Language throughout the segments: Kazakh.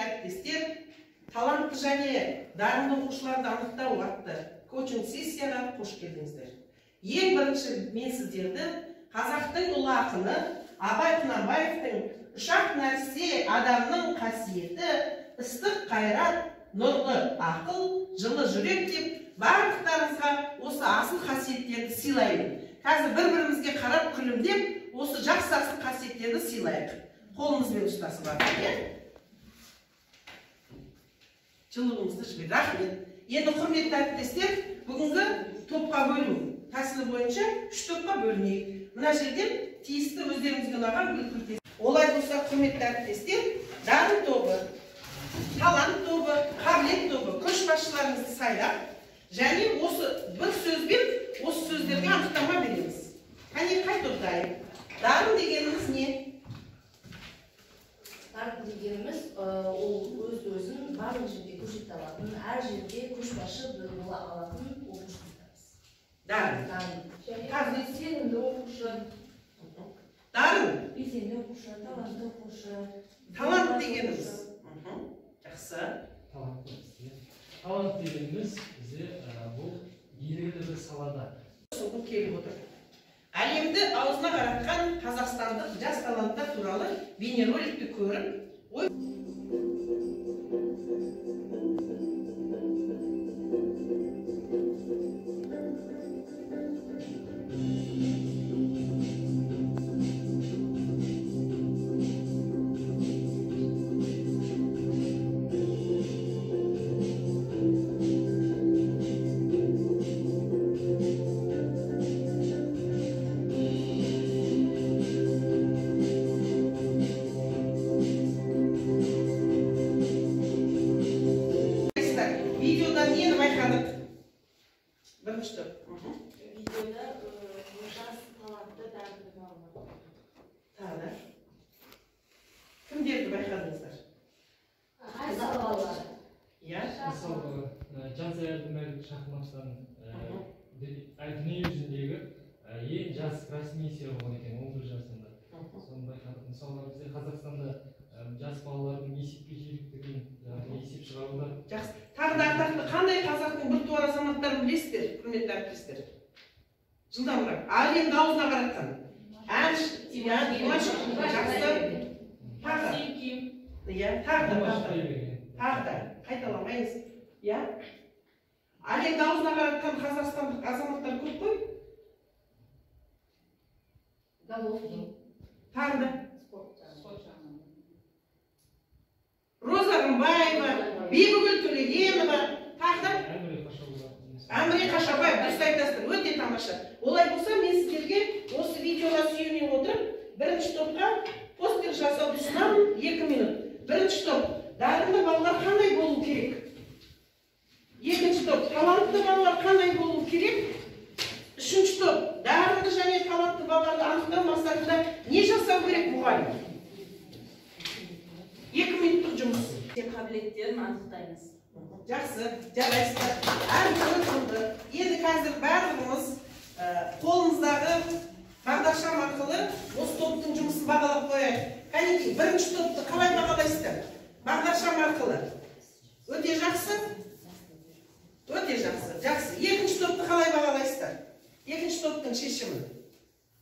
Әріптестер, талантты және дарынды оқушыларды анықтау атты коучинг сессияға қош келдіңіздер. Ең бірінші мен сіздерді қазақтың ұлы ақыны Абай Құнанбаевтың үш-ақ нәрсе адамның қасиеті, ыстық қайрат, нұрлы ақыл, жылы жүрек деп барлықтарыңызға осы асыл қасиеттерді сыйлаймын. Қазір бір-бірімізге қарап күлімдеп, осы жақсы асыл қасиеттерді сыйлайық. Қолымызбен ұстасып алайық, иә? Жылуымызды жібер. Рахмет. Енді құрметті әріптестер, бүгінгі топқа бөлу тәсілі бойынша үш топқа бөлінейік. Мына жерден тиісті өздеріңізге ұнаған гүл күлтесі. Олай болса, құрметті әріптестер, дарын тобы, талант тобы, қабілет тобы көшбасшыларыңызды сайлап, және осы бір сөзбен осы сөздерге анықтама береміз. Қане, қай топтайық? Дарын дегеніміз не? Дарын дегеніміз ол өз-өзін барлық жерде көрсете алатын, әр жерде көшбасшы бола алатын оқушы айтамыз. Дарын. Дарын. Сенімді оқушы. Дарын. Белсенді оқушы, талантты оқушы. Талант дегеніміз. Жақсы. Талант дегеніміз бізде бұл белгілі бір салада. Соғым келіп отыр. Әлемді аузына қаратқан қазақстандық жас таланттар туралы бейнероликті көріп, ой видеодан нені байқадық? Бірінші топ. Видеода жас талантты дарынды балалар. Тағы да. Кімдерді байқадыңыздар? Қазақ балалары. Иә. Мысалы, Жансая Әбдімәлік шахматшыдан дүние жүзіндегі ең жас гроссмейстер болған екен, 11 жасында. Соны байқадық. Мысалы, бізде Қазақстанда жас балалардың есепке жүйріктігін, есеп шығаруда. Жақсы. Тағы да атақты қандай қазақтың біртуар азаматтарын білесіздер, құрметті әріптестер? Жылдамырақ. Әлемді аузына қаратқан. Әнші, иә, Димаш, жақсы. Тағы. Иә, тағы да, тағы да. Қайталамаймыз. Иә. Әлемді аузына қаратқан қазақстандық азаматтар көп қой. Головкин. Тағы да. Роза Рымбаева, Бибігүл Төлегенова, тағы да Әміре Қашабаев, дұрыс айтасыздар, өте тамаша. Олай болса, мен сіздерге осы видеоға сүйене отырып, бірінші топқа постер жасауды ұсынамын, 2 минут. Бірінші топ, дарынды балалар қандай болу керек? Екінші топ, талантты балалар қандай болу керек? Үшінші топ, дарынды және талантты балаларды анықтау мақсатында не жасау керек мұғалім? 2 минуттық жұмыс. Қабілеттерін анықтаймыз. Жақсы, жарайсыздар. Әрбір тыңды. Енді қазір барлығымыз қолымыздағы бағдаршам арқылы осы топтың жұмысын бағалап қояйық. Кәнекей, бірінші топты қалай бағалайсыздар? Бағдаршам арқылы. Өте жақсы. Өте жақсы. Жақсы. Екінші топты қалай бағалайсыздар? Екінші топтың шешімін.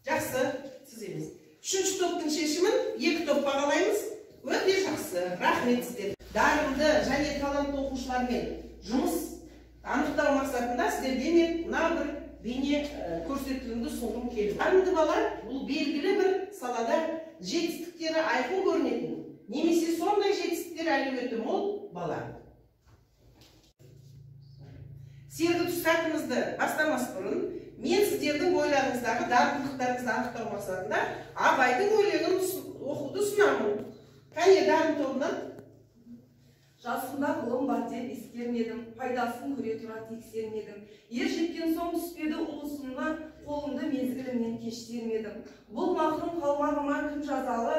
Жақсы, сіз емес. Үшінші топтың шешімін екі топ бағалаймыз. Өте жақсы, рахмет сіздерге. Дарынды және талантты оқушылармен жұмыс анықтау мақсатында сіздерге мен мына бір бейне көрсетілімді ұсынғым келді. Дарынды бала бұл белгілі бір салада жетістіктері айқын көрінетін, немесе сондай жетістіктер әлеуеті мол бала. Сергіту сәтімізді бастамас бұрын мен сіздердің ойларыңыздағы дарындылықтарыңызды анықтау мақсатында Абайдың өлеңін оқуды ұсынамын. Қане, дарын тобынан. Жасымда ғылым бар деп ескермедім, пайдасын көре тұра тексермедім. Ер жеткен соң түспеді уысымнан, қолымды мезгілімнен кеш термедім. Бұл мақрұм қалмағыма кім жазалы,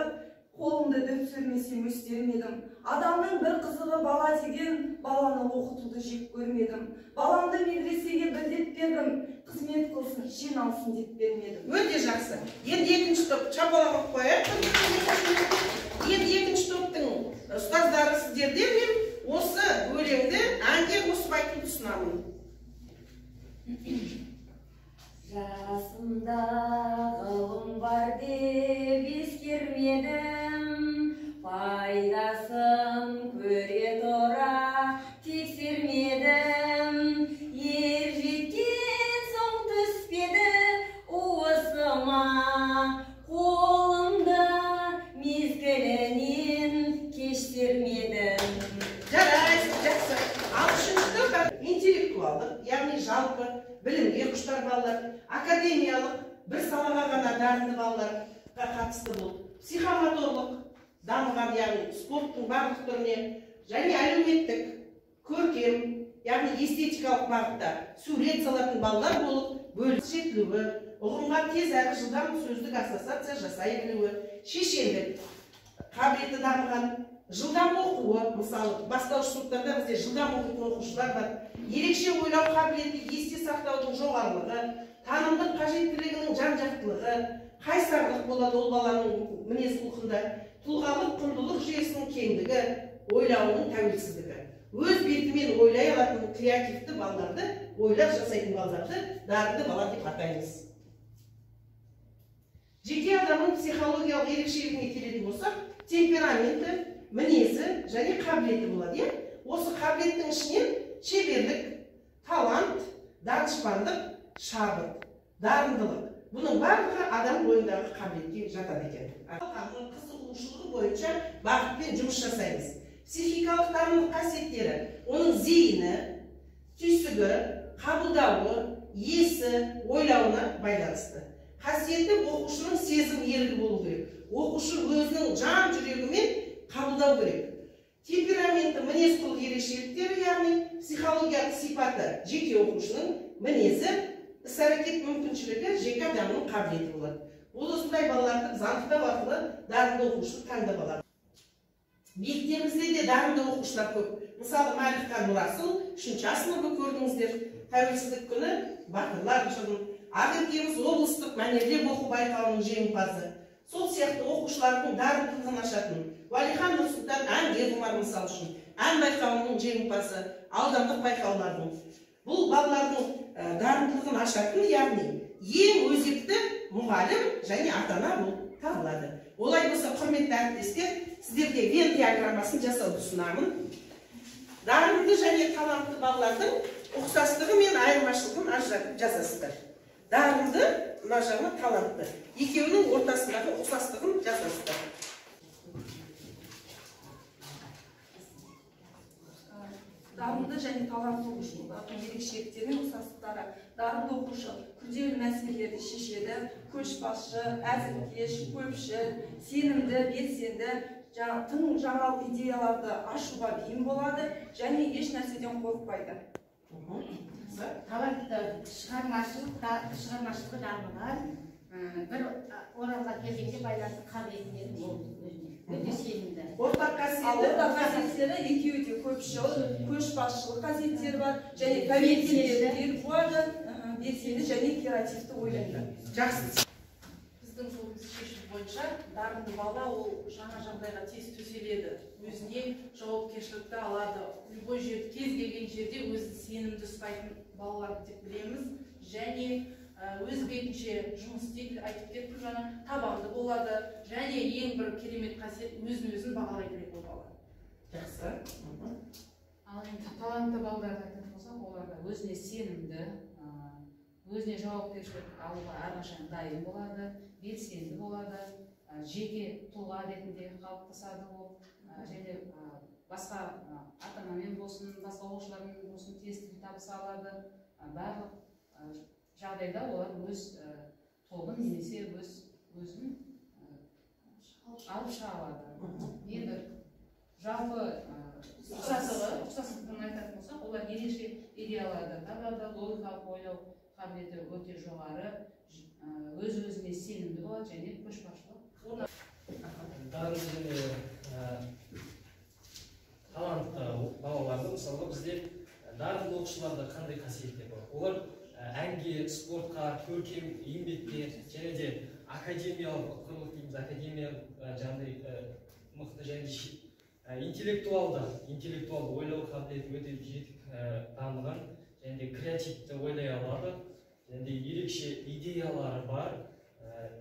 қолымды дөп сөрмесем өстермедім. Адамның бір қызығы бала деген, баланы оқытуды жек көрмедім. Баламды медресеге білдеп бердім, қызмет қылсын, шен алсын деп бермедім. Өте жақсы. Енді екінші топ шапалақ қояйық. Енді екінші топтың Ұстаздары, сіздерден мен осы өлеңді әнге қосып айтуды ұсынамын. Жасымда ғылым бар деп ескермедім, пайдасын көре тұра тексермедім. Ер жеткен соң түспеді уысыма, қолымды мезгілінен кеш термедім. Жарайсыз, жақсы. Ал үшінші топ интеллектуалдық, яғни жалпы білімге құштар балалар, академиялық бір салаға ғана дарынды балаларға қатысты бұл, психомоторлық дамыған, яғни спорттың барлық түріне, және әлеуметтік, көркем, яғни эстетикалық бағытта сурет салатын балалар болып бөліп жетілуі, ұғымға тез әрі жылдам сөздік ассоциация жасай білуі, шешендік қабілеті дамыған, жылдам оқуы, мысалы бастауыш сыныптарда бізде жылдам оқитын оқушылар бар, ерекше ойлау қабілеті, есте сақтаудың жоғарылығы, танымдық қажеттілігінің жан-жақтылығы, қайсарлық болады ол баланың мінез құлқында, тұлғалық құндылық жүйесінің кеңдігі, ойлауының тәуелсіздігі. Өз бетімен ойлай алатын креативті балаларды, ойлап жасайтын балаларды дарынды бала деп атаймыз. Жеке адамның психологиялық ерекшелігіне келетін болсақ, темпераменті, мінезі және қабілеті болады, иә? Осы қабілеттің ішінен шеберлік, талант, данышпандық, шабыт, дарындылық. Бұның барлығы адам бойындағы қабілетке жатады екен. Қызығушылығы бойынша бағытпен жұмыс жасаймыз. Психикалық танымдық қасиеттері, оның зейіні, түйсігі, қабылдауы, есі, ойлауына байланысты. Қасиеті оқушының сезім ерігі болу керек. Оқушы өзінің жан жүрегімен қабылдау керек. Темпераменті, мінез құлық ерекшеліктері, яғни психологиялық сипаты жеке оқушының мінезі, іс-әрекет мүмкіншілігі жеке адамның қабілеті болады. Ол осындай балаларды біз анықтау арқылы дарынды оқушыны таңдап алады. Мектебімізде де дарынды оқушылар көп. Мысалы, Мәлікхан Нұрасыл 3-ші А сыныбы көрдіңіздер. Тәуелсіздік күні батырлар жырын, Ақеркеміз облыстық мәнерлеп оқу байқауының жеңімпазы. Сол сияқты оқушылардың дарындылығын ашатын Уәлихан Нұрсұлтан әнге құмар, мысал үшін, ән байқауының жеңімпазы, аудандық байқаулардың. Бұл балалардың дарындылығын ашатын, яғни ең өзекті мұғалім және ата-ана болып табылады. Олай болса, құрметті әріптестер, сіздерге Венн диаграммасын жасауды ұсынамын. Дарынды және талантты балалардың ұқсастығы мен айырмашылығын ажыратып жазасыздар. Дарынды, мына жағына талантты. Екеуінің ортасындағы ұқсастығын жазасыздар. Дарынды және талантты оқушылардың ерекшеліктері мен ұқсастықтары. Дарынды оқушы күрделі мәселелерді шешеді, көшбасшы, әзілкеш, көпшіл, сенімді, белсенді, тың жаңалық идеяларды ашуға бейім болады және еш нәрседен қорықпайды. Талантты шығармашылығы дамыған, бір оралға келгенде байланысты қабілеттері болды өзіне. Өте сенімді. Ортақ қасиеттері екеуі де көпшіл, көшбасшылық қасиеттері бар және тәуелсіздікті қуады, белсенді және креативті ойлайды. Жақсы. Біздің тобымыз шешім бойынша дарынды бала ол жаңа жағдайға тез төселеді, өзіне жауапкершілікті алады, любой жерде, кез келген жерде өзін сенімді ұстайтын балалар деп білеміз және өз бетінше жұмыс істейді, айтып кеттім жаңа, табанды болады және ең бір керемет қасиет өзін өзін бағалай біледі ол бала. Жақсы. Ал енді талантты балаларды айтатын болсақ, олар да өзіне сенімді, өзіне жауапкершілік алуға әрқашан дайын болады, белсенді болады, жеке тұлға ретінде қалыптасады ол, және басқа ата-анамен болсын, басқа оқушылармен болсын тез тіл табыса алады. Барлық жағдайда олар өз тобын немесе өзін алып шыға алады. Енді жалпы ұқсастығын айтатын болсақ, олар ерекше идеяларды табады, логикалық ойлау қабілеті өте жоғары, өз-өзіне сенімді болады және көшбасшылық. Дарынды және талантты балаларды, мысалы, бізде дарынды оқушыларда қандай қасиеттер бар? Олар әнге, спортқа, көркем еңбекке және де академиялық ұтқырлық дейміз, академиялық жаңағыдай мықты және Интеллектуалды ойлау қабілеті өте жетік дамыған, және де креативті ойлай алады, және де ерекше идеялары бар,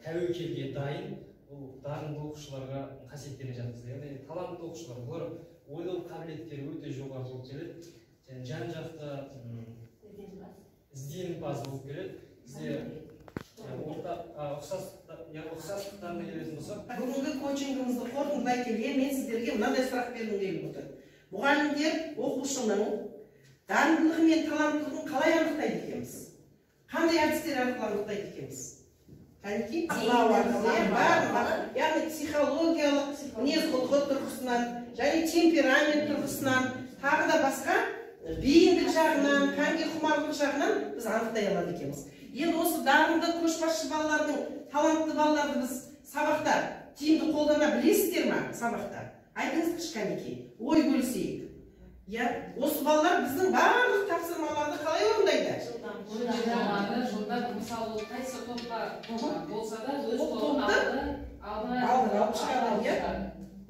тәуекелге дайын. Бұл дарынды оқушыларға қасиеттеріне жатқызады. Яғни талантты оқушылар, бұлар ойлау қабілеттері өте жоғары болып келеді, және жан-жақты ізденімпаз болып келеді. Бізде ұқсастықтарына келетін болсақ, бүгінгі коучингімізді қорытындылай келе мен сіздерге мынандай сұрақ бергім келіп отыр. Мұғалімдер оқушының дарындылығы мен таланттылығын қалай анықтайды екенбіз? Қандай әдістер арқылы анықтайды екенбіз? Кәнекей, бақылау арқылы, яғни психологиялық мінез-құлқы тұрғысынан және темперамент тұрғысынан, тағы да басқа бейімдік жағынан, пәнге құмарлық жағынан біз анықтай алады екенбіз. Енді осы дарынды көшбасшы балалардың, талантты балаларды біз сабақта тиімді қолдана білесіздер ма? Сабақта айтыңыздаршы, кәнекей, ой бөлісейік. Иә, осы балалар біздің барлық тапсырмаларды қалай орындайды? Жылдам, мысалы, ол қайсы топқа болса да өз тобын алдына алып шығады, иә?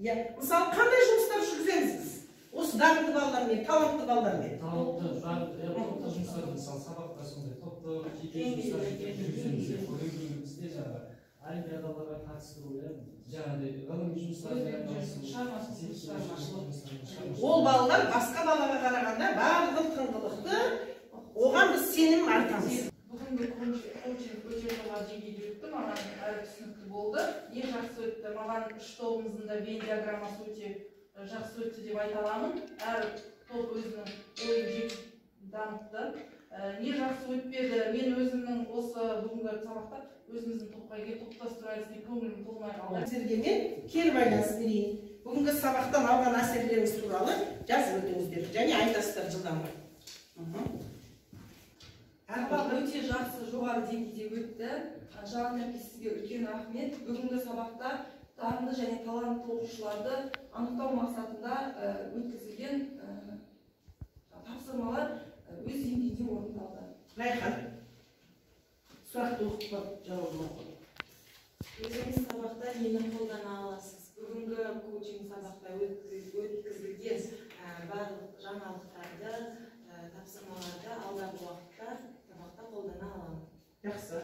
Иә, мысалы, қандай жұмыстар жүргіземіз біз осы дарынды балалармен, талантты балалармен? Талантты, топтық жұмыстар, мысалы, сабақта сондай топтық жеке жұмыстар жүргіземіз. Одан кейін бізде жаңағы олимпиадаларға қатыстыру, жаңағыдай ғылыми жұмыстармен айналысу, ол балалар басқа балаға қарағанда барлығы тыңғылықты, оған біз сенім артамыз. Бүгінгі коучинг өте жоғары деңгейде өтті, маған әрі түсінікті болды. Не жақсы өтті, маған үш тобымыздың да Венн диаграммасы өте жақсы өтті деп айта аламын. Әр топ өзінің ойын жетік дамытты. Не жақсы өтпеді, мен өзімнің осы бүгінгі сабақта өзіміздің топқа келіп топтастыру әдісіне көңілім толмай қалды. Сіздерге мен кері байланыс берейін. Бүгінгі сабақтан алған әсерлеріңіз туралы жазып өтіңіздер және айтасыздар жылдамырақ. Сабақ өте жақсы, жоғары деңгейде өтті. Жанна әпке, сізге үлкен рахмет. Бүгінгі сабақта дарынды және талантты оқушыларды анықтау мақсатында өткізілген тапсырмалар өз деңгейінде орындалды. Райхан, сұрақты оқып барып жауабын оқы. Өзіңіз сабақта нені қолдана аласыз? Бүгінгі коучинг сабақта өткізілген барлық жаңалықтарды, тапсырмаларды алдағы уақытта сабақта қолдана аламын. Жақсы.